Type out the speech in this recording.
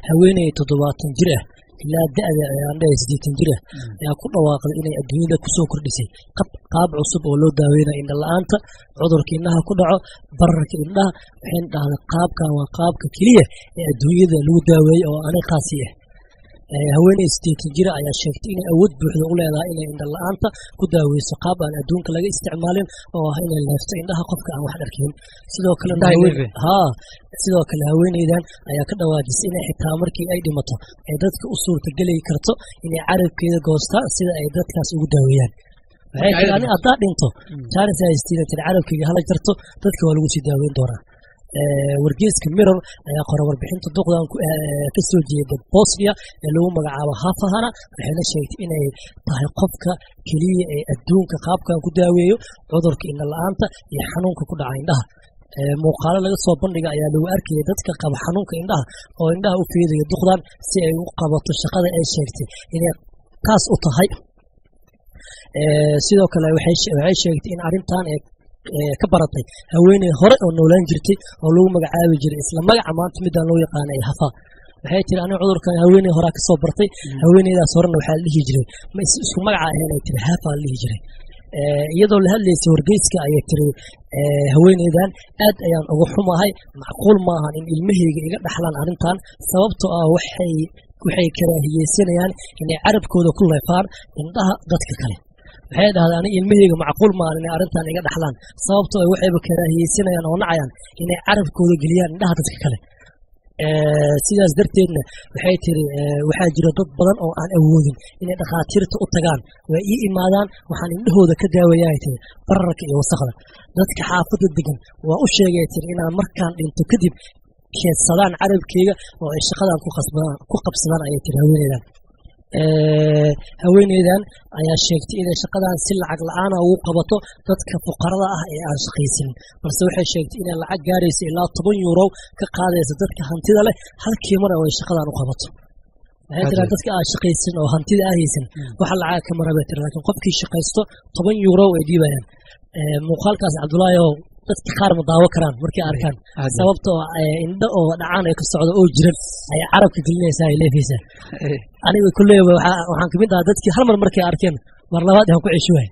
Haweeney 70 jir ah, ilaa da'da aan dhahay 80 jir ah, ayaa ku dhawaaqday inay adduunyada kusoo kordhisay qaab cusub oo loo daaweynayo indha la'aanta, cudurka indhaha ku dhaco, bararka indhaha. Waxayna dhahday qaabkan waa qaabka keliya ee adduunyada lagu daaweeyey oo ani khaasi ah. Haweeney 80 jira ayaa sheegtay inay awood buuxda u leedahay inay indha la'aanta ku daaweyso qaab aan adduunka laga isticmaalin, oo ah inay leefto indhaha qofka aan wax arkin. Sidoo kale haa, sidoo kale haweeneydan ayaa ka dhawaajisay inay xitaa markii ay dhimato ay dadka u suurtageli karto inay carabkeeda goostaan sida ay dadkaas ugu daaweeyaan. Waxay tiri, ani haddaa dhinto, chance haystiina, tiri, carabkeyga hala jarto, dadka waa lagu sii daaweyn doonaa. Wargeeska Mirror ayaa qoray warbixinta duqdan ka soo jeeda Bosnia ee lagu magacaabo Hafahana. Waxayna sheegtay inay tahay qofka keliya ee adduunka qaabkan ku daaweeyo cudurka indha la'aanta iyo xanuunka ku dhaca indhaha. Muuqaalo laga soo bandhiga ayaa lagu arkayay dadka qaba xanuunka indhaha oo indhaha u feedayo duqdan si ay u qabato shaqada ay sheegtay inay kaas u tahay. Sidoo kale waxay sheegtay in arrintan ay ka baratay haweeney hore oo noolaan jirtay oo lagu magacaabi jiray isla magaca maanta midaan loo yaqaana ee Hafa. Waxay tiri, aniga cudurkan haweeney horaa kasoo bartay, haweeneydaas horena waxaa la dhihi jiray, ma isku magaca ahayn, ay tiri, Hafa la dhihi jiray. Iyadoo la hadlaysay wargeyska ayay tiri haweeneydan, aad ayaan uga xumahay, macquul maahan in ilmahayga iga dhaxlaan arrintan, sababtoo ah waxay karaahiyeysanayaan inay carabkooda ku leefaan indhaha dadka kale. Waxay dhahday, aniga ilmahayga macquul maahan inay arrintan iga dhaxlaan, sababtoo ah waxayba karaahiyeysanayaan oo nacayaan inay carabkooda geliyaan indhaha dadka kale. Sidaas darteedna waxay tiri, waxaa jira dad badan oo aan awoodin inay dhakhaatiirta u tagaan, way ii imaadaan, waxaan indhahooda ka daaweeyaa, tiri, bararka iyo wasaqda. Dadka xaafadda degan waa u sheegay, tiri, inaan markaan dhinto kadib keedsadaan carabkeyga oo ay shaqadan ku qabsadaan, ayay tiri haweeneydan. Haweeneydan ayaa sheegtay inay shaqadan si lacag la'aana ugu qabato dadka fuqarada ah ee aan shaqaysanin, balse waxay sheegtay inay lacag gaarayso ilaa €10 ka qaadayso dadka hantida leh halkii mar oo ay shaqadan u qabato. Waxay tiraa, dadka aan shaqaysan oo hantida ah haysan waxa lacag kama rabay, tiri, laakiin qofkii shaqaysto €10 ay dhiibayaan. Muuqaalkaas, Cabdullaahi, oo dadka qaar ma daawo karaan markay arkaan, sababtoo indho oo dhacaan ay ka socdo oo jiran ayay carabka gelinaysaa, ay leefaysaa. Aniga kulleyba waxaan kamid ahaa dadkii hal mar markay arkeen mar labaad aan ku cesho waay.